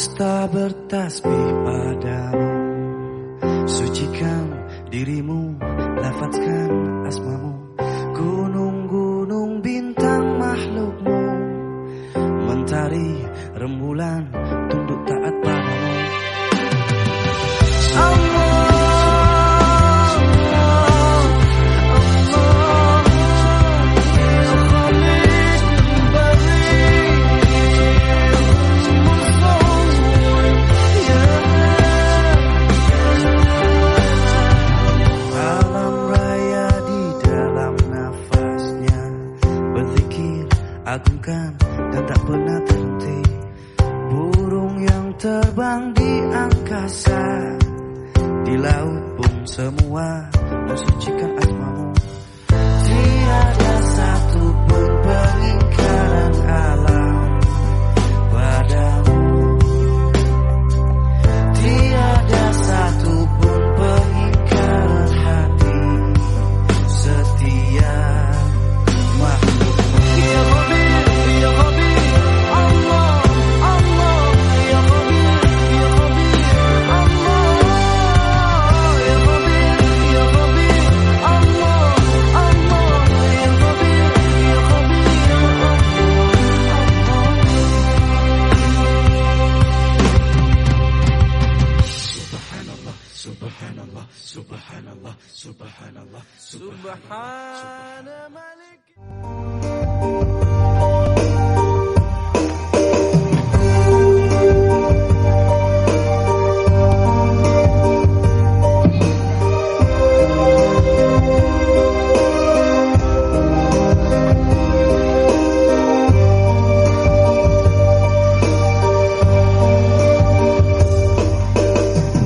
Semesta bertasbih padamu. Sucikan dirimu, lafazkan asmamu. Gunung-gunung bintang makhlukmu, mentari rembulan tunduk taat padamu. Allah, agungkan dan tak pernah terhenti. Burung yang terbang di angkasa, di laut pun semua mensucikan asmamu. Tiada satu pun pengingkaran alam padamu. Tiada satu pun pengingkaran hati setia makhluk. Ya Khabir, Ya Khabir, Allah, Allah, Ya Khabir, Ya Khabir, Allah, Ya Khabir, Ya Khabir, Allah, Allah, Ya Khabir, Ya Khabir, Allah. Subhanallah, Subhanallah, Subhanallah, Subhanallah, Subhanallah. Malik.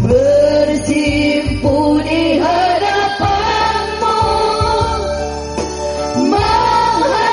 Bersimpu di hadapanmu, menghadap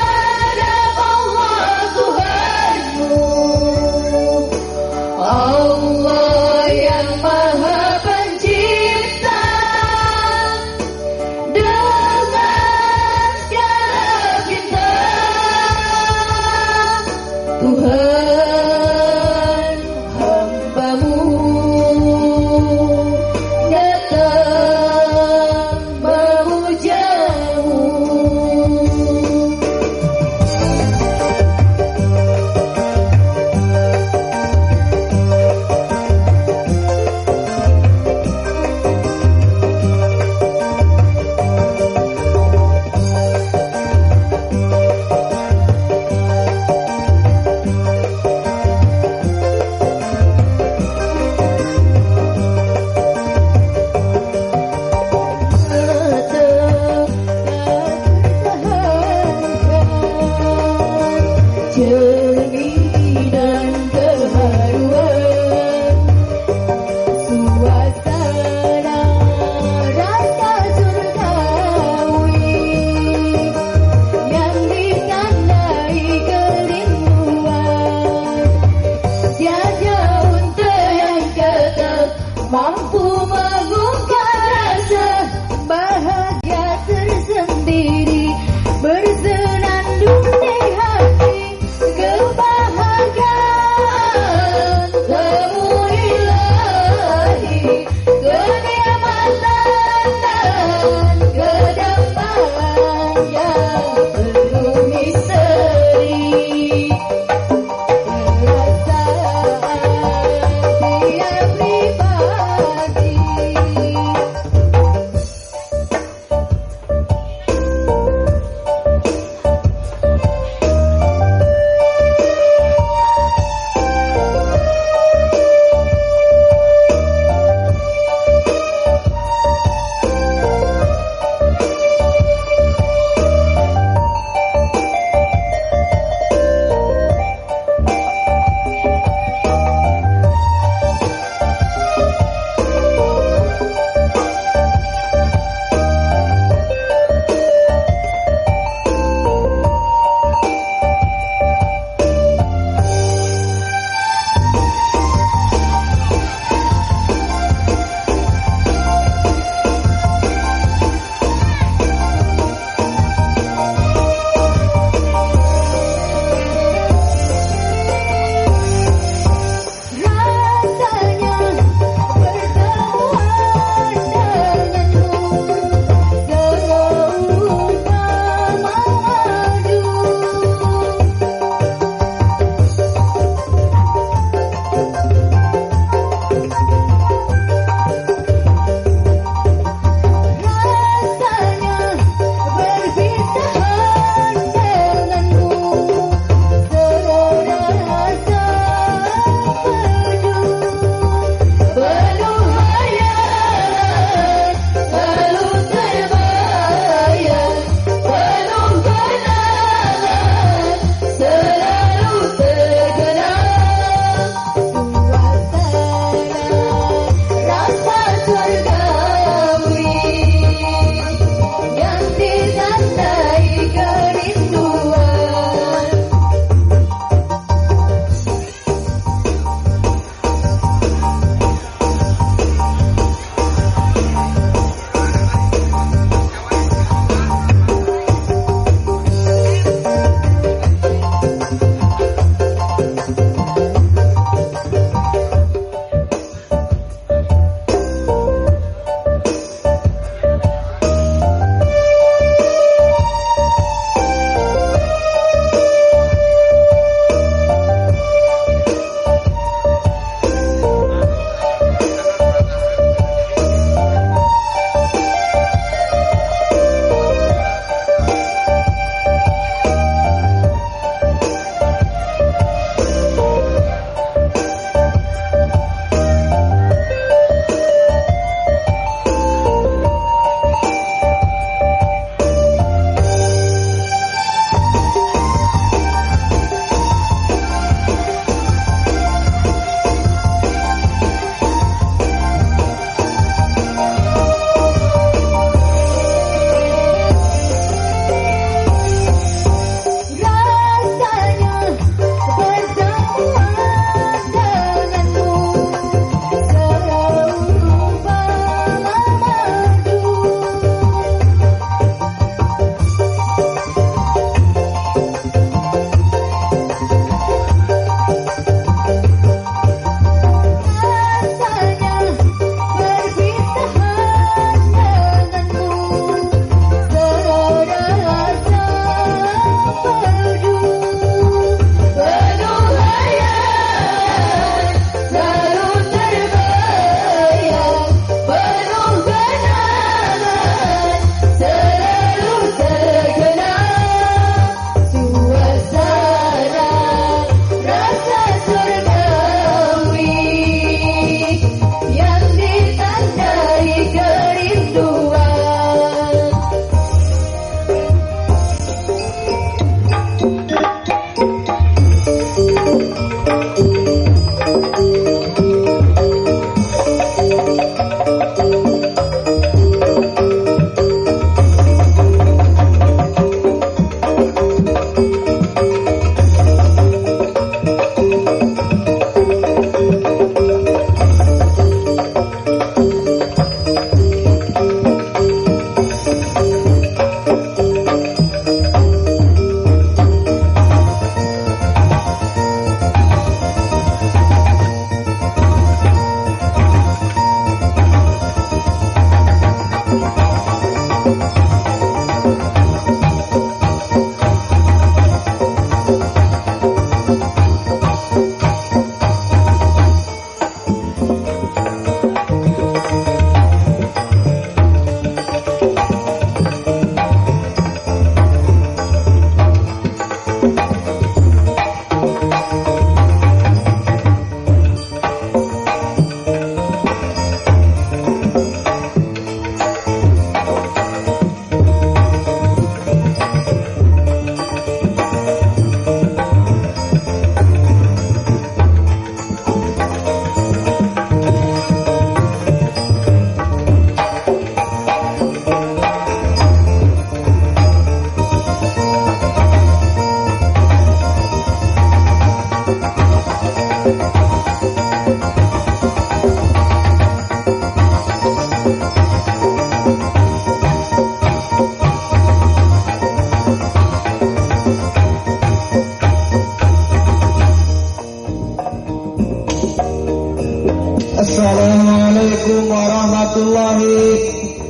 Assalamualaikum warahmatullahi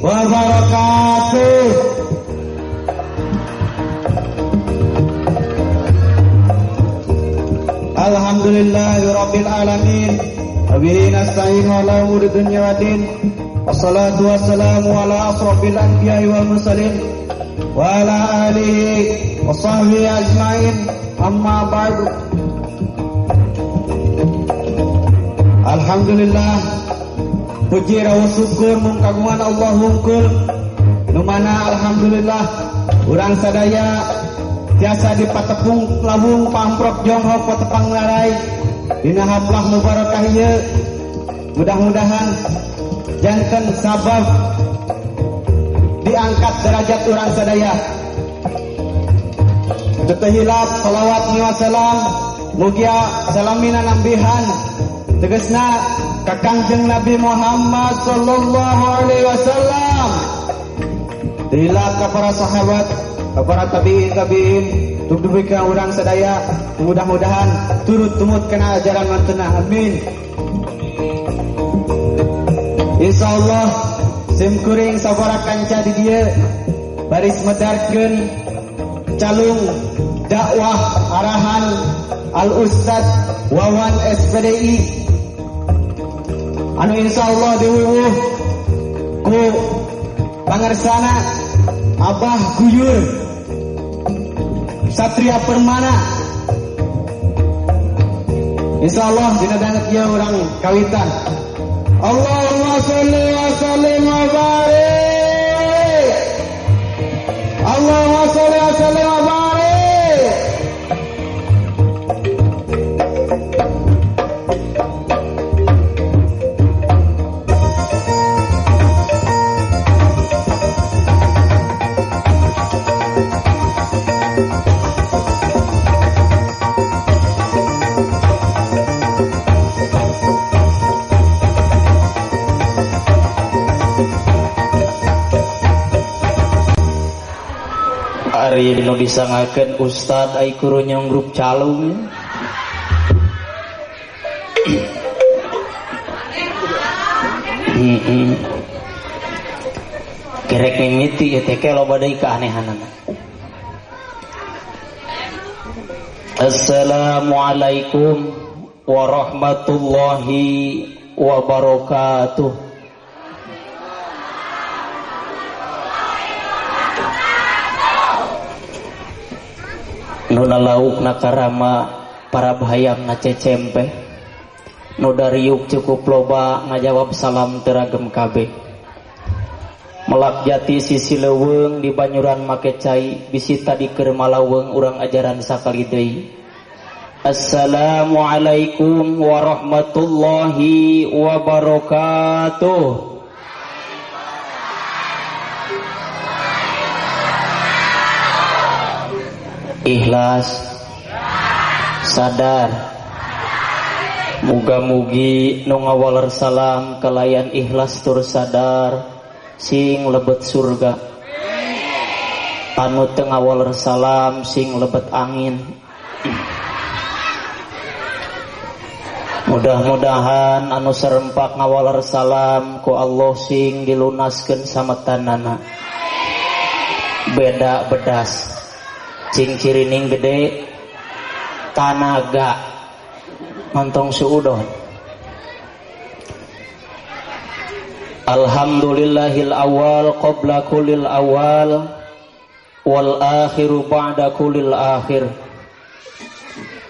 wabarakatuh. Alhamdulillahirabbil alamin. Wabihi nasta'in ala umuri dunya waddin. Wassalatu wassalamu ala asrofil anbiya'i wal mursalin wa ala alihi wa sahbihi ajmain. Amma ba'du. Alhamdulillah, puji rawa syukur mung kagungan Allah hungkul. Nu mana alhamdulillah urang sadaya tiasa dipatepung lawung pamprok jonghok patepang larai dina haflah mubarakah ieu. Mudah-mudahan janten sabab diangkat derajat urang sadaya. Teu hilap salawat wa salam mugia salamina nambihan tegasna ka Kangjeng Nabi Muhammad sallallahu alaihi wasallam. Dilap ka para sahabat, ka para tabi'in tabi'in, tugdubi ka urang sadaya, mudah-mudahan turut tumut kana ajaran mantena. Amin. Insyaallah sim kuring sabaraha kanca di dieu baris medarkeun calung dakwah arahan Al Ustad Wawan SPDI anu insyaallah diwuwuh ku pangersana Abah Guyur Satria Permana. Insyaallah dina danget ieu urang kawitan. Allahumma sholli wa sallim wa barik. Allahumma sholli wa sallim wa barik. Ari nu disangakeun ustad ai kudu nyongrup calung. Kerek mimiti ieu teh loba deui keanehanana. Assalamualaikum warahmatullahi wabarakatuh. Nuna lauk na karama para bahayam na cecempe nu dariuk cukup loba ngajawab salam teragem kabeh. Melak jati sisi leuweung di banyuran make cai bisi tadi keur malaweng urang ajaran sakali deui. Assalamualaikum warahmatullahi wabarakatuh. Ikhlas, sadar, muga-mugi nu ngawaler salam kalayan ikhlas tur sadar sing lebet surga. Anu teu ngawaler salam sing lebet angin. Mudah-mudahan anu serempak ngawaler salam ku Allah sing dilunaskeun sametanana. Beda bedas. Cing cirining gede tanaga montong suudon. Alhamdulillahil awal qabla kulil awal wal akhiru ba'da kulil akhir.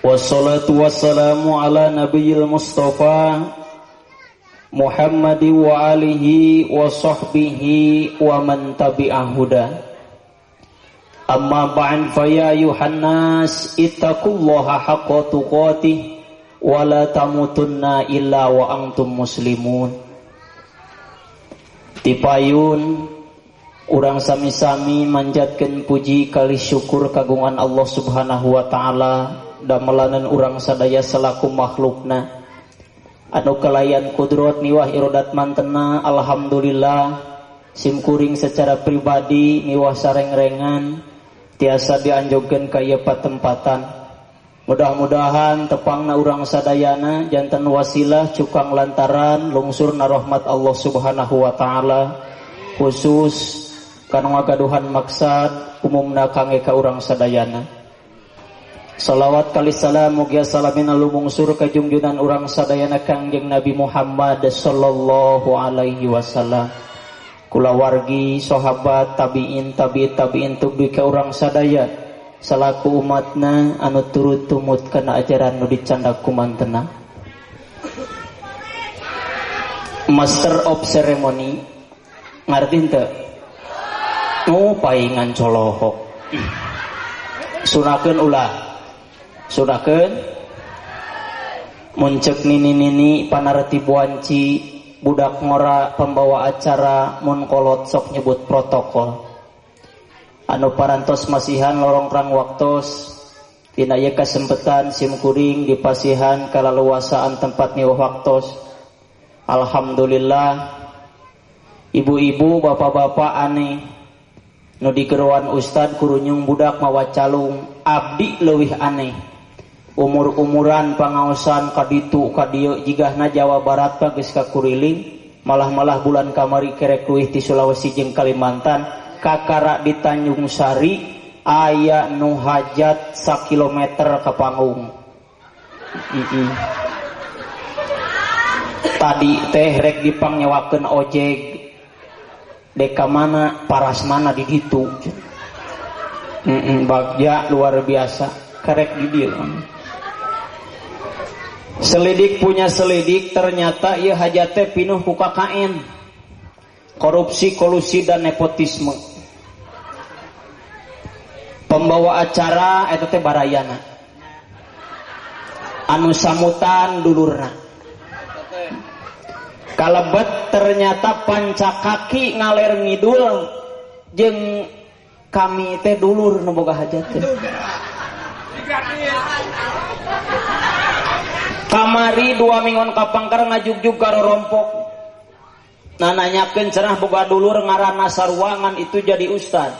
Wassalatu wassalamu ala nabiyil mustafa Muhammadi wa alihi wa sahbihi wa man tabi'ahuda. Amma ba'd fa ya ayuhan nas ittaqullaha haqqa tuqatih wa la tamutunna illa wa antum muslimun. Tipayun urang sami-sami manjatkeun puji kali syukur kagungan Allah Subhanahu wa taala damelanan urang sadaya selaku makhlukna anu kalayan kudrot miwah irodat mantena. Alhamdulillah simkuring secara pribadi miwah sarengrengan tiasa dianjogkeun ka ieu patempatan. Mudah-mudahan tepangna urang sadayana janten wasilah cukang lantaran lungsurna rahmat Allah Subhanahu wa taala khusus kana ngagaduhan maksad umumna kangge ka urang sadayana. Salawat kali salam mugia salamina lumungsur ka jungjungan urang sadayana Kangjeng Nabi Muhammad sallallahu alaihi wasallam. Kulawargi sahabat tabiin tabi tabiin tubdi ka urang sadaya salaku umatna anu turut tumut kana ajaran nu dicandak ku mantena. Master of ceremony ngarti henteu? Oh paingan colohok. Sunakeun ulah. Sunakeun muncek nini-nini panarti buanci budak ngora pembawa acara mun kolot sok nyebut protokol. Anu parantos masihan lorongkrang waktos dina ieu kasempetan simkuring dipasihan kalaluasaan tempat miwah waktos. Alhamdulillah ibu-ibu bapak-bapak aneh nu digeroan ustad kurunyung budak mawa calung abdi leuwih aneh. Umur-umuran pangaosan kaditu kadieu jigahna Jawa Barat mah geus kakuriling malah-malah bulan kamari kerek leuwih ti Sulawesi jeung Kalimantan kakara di Tanjung Sari aya nu hajat sakilometer ka panggung. Tadi teh rek dipangyewakeun ojek dek ka mana paras mana di ditu. Bagja luar biasa karek di dieu. Selidik punya selidik ternyata ieu hajat teh pinuh ku KKN. Korupsi, kolusi dan nepotisme. Pembawa acara eta teh barayana. Anu samutan dulurna. Kalebet ternyata pancakaki ngaler ngidul jeung kami teh dulur nu boga hajat teh. Kamari dua minggon kapangker ngajugjug karorompok. Nah nanyakeun cenah boga dulur ngaranna saruangan itu jadi ustad.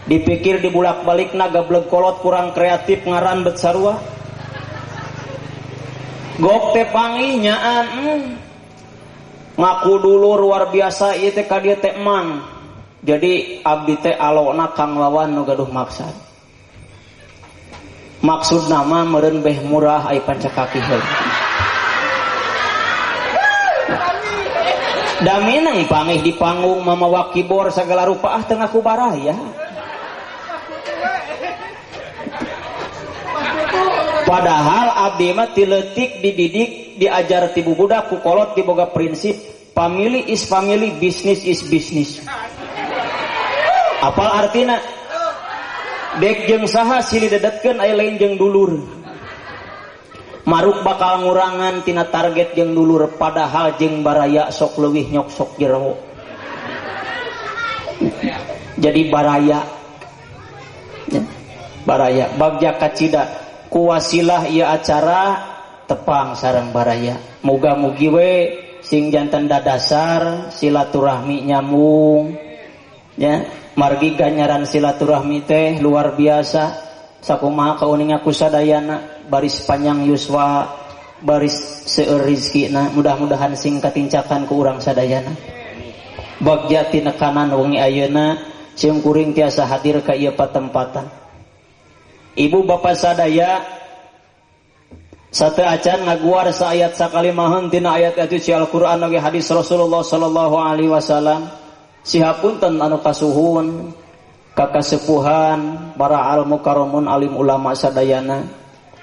Dipikir dibulak-balikna gableg kolot kurang kreatif ngaran bet sarua. Gok teh panggih nyaan ngaku dulur luar biasa ieu teh ka dieu teh emang. Jadi abdi teh alona kang lawan nu gaduh maksad. Maksud nama meureun beh murah ai pancakaki heula. Da mineng pangih di panggung mamawa kibor sagala rupa ah teu ngaku baraya. Padahal abdi mah ti leutik dididik diajar ti bubudak ku kolot diboga prinsip family is family, business is business. Apal artina? Dek jeung saha silih dedetkeun aya lain jeung dulur. Maruk bakal ngurangan tina target jeung dulur padahal jeung baraya sok leuwih nyok sok jero. Jadi baraya. Baraya bagja kacida kuwasilah ieu acara tepang sareng baraya. Muga-mugi we sing janten dadasar silaturahmi nyambung ya. Margi ganjaran silaturahmi teh luar biasa. Sakumaha kauninga ku sadayana baris panjang yuswa baris seueur rizkina, mudah-mudahan sing katincakan ku urang sadayana. Bagja tinekanan wengi ayeuna sim kuring tiasa hadir ka ieu patempatan. Ibu bapak sadaya sateuacan ngaguar saayat sakalimaheun tina ayat suci Al-Qur'an oge hadis Rasulullah sallallahu alaihi wasallam. Sihapunten anu kasuhun ka kasepuhan para al mukarramun alim ulama sadayana,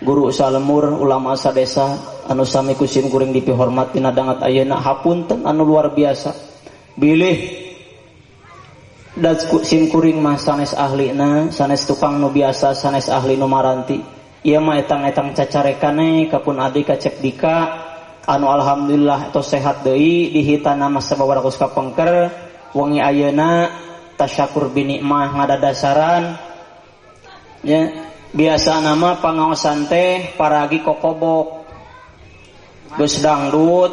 guru salemur ulama sadesa anu sami ku sim kuring dipihormat dina dangat ayeuna, hapunten anu luar biasa. Bilih da sim kuring mah sanes ahlina, sanes tukang nu biasa, sanes ahli nu maranti. Ieu mah etang-etang cacarekane kapun adi ka cek dika anu alhamdulillah tos sehat deui dihitana mah sababaraha kapengker wengi ayeuna tasyakur binikmah ngadadasaran ya. Biasa nama pangaosan teh paragi kokobok geus dangdut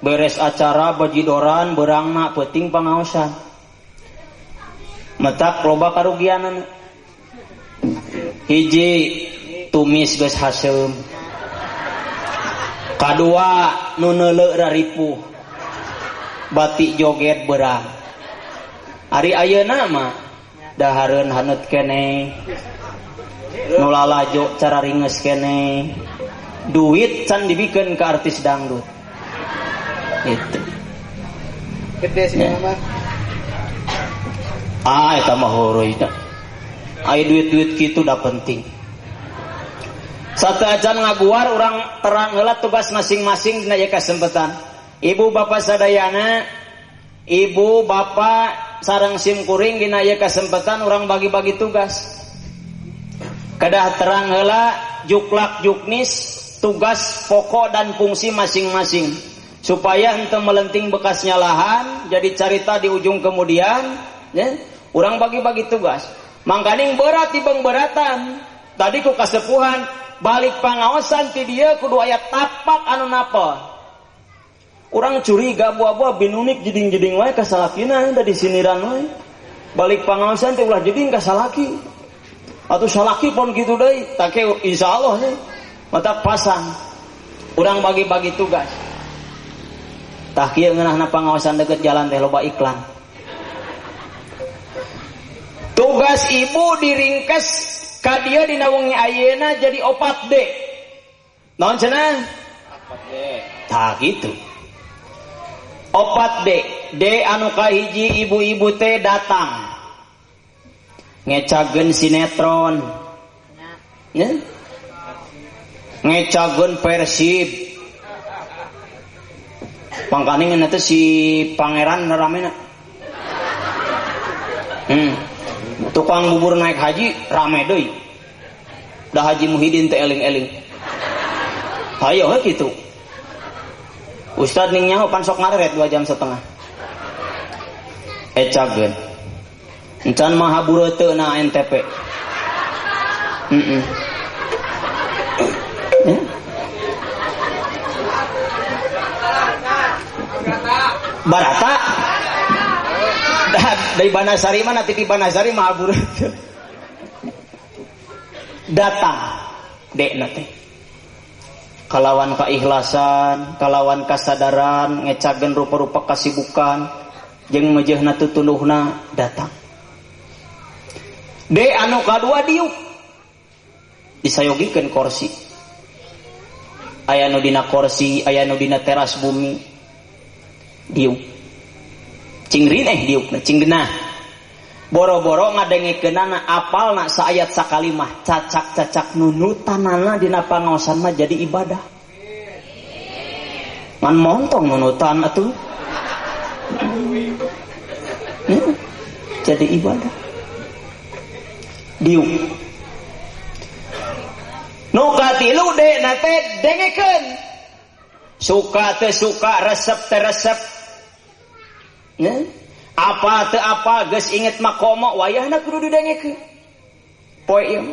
beres acara bajidoran beurangna peuting pangaosan metak loba karugianana. Hiji tumis geus haseum, kadua nu neuleuh raripuh batik joget beurang. Ari ayeuna mah dahareun haneut keneh, nu lalajo cara ringes keneh, duit can dibikeun ka artis dangdut. Gitu. Gede sih mah. Ah eta mah horoy da. Ai duit-duit kitu da penting. Sateuacan ngaguar urang terang heula tugas masing-masing dina ieu kasempatan. Ibu bapak sadayana, ibu bapak sareng sim kuring dina ieu kasempatan urang bagi-bagi tugas. Kedah terang heula juklak juknis tugas pokok dan fungsi masing-masing supaya henteu melenting bekasnya lahan jadi carita di ujung kemudian ya, urang bagi-bagi tugas. Mangkaning berat tibang beratan. Tadi ku kasepuhan balik pangaosan ti dieu kudu aya tapak anu napa. Urang curiga buah-buah binunik jeding-jeding wae ka salakina da disiniran wae. Balik pangaosan teh ulah jeding ka salaki. Atau salaki pon kitu deui, take insyaallah nya. Mata pasang. Urang bagi-bagi tugas. Tah kieu ngeunahna pangaosan deket jalan teh loba iklan. Tugas ibu diringkes ka dieu dina wengi ayeuna jadi 4D. Naon cenah? 4D. Tah kitu. 4D. D anu kahiji ibu-ibu teh datang. Ngecageun sinetron. Ya? Ngecageun Persib. Pangkaning teh si pangeran ramena. Tukang bubur naik haji rame deui. Da Haji Muhyiddin teh eling-eling. Hayo we kitu. Ustad ning nyaho pan sok ngareret 2,5 jam. Ecageun. Encan maha bureuteu na NTP. Barata. Dari Banasari mana TV Banasari maha bureuteu. Datang dekna teh. Kalawan keikhlasan, kalawan kasadaran, ngecageun rupa-rupa kasibukan, jeung mejehna tutuluhna datang. D anu kadua diuk disayogikeun kursi. Aya nu dina kursi, aya nu dina teras bumi. Diuk. Cing rineh diukna, cing genah. Boro-boro ngadengekeunana apalna saayat sakalimah, cacak-cacak nunutanana dina pangaosan mah jadi ibadah. Ngan montong nunutan atuh. Jadi ibadah. Diuk. Nu katilu dekna teh dengekeun. Suka teu suka, resep teu resep. Ya? Apa teu apa geus inget makomo wayahna kudu didengekeun. Poe ieu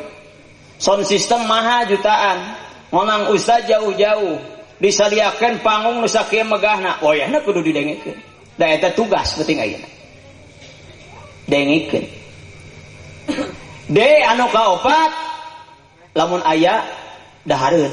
sound system maha jutaan, ngonang ustaz jauh-jauh, disadiakeun panggung nu sakieu megahna, wayahna kudu didengekeun. Da eta tugas penting ayeuna. Dengekeun. D anu kaopat lamun aya dahareun.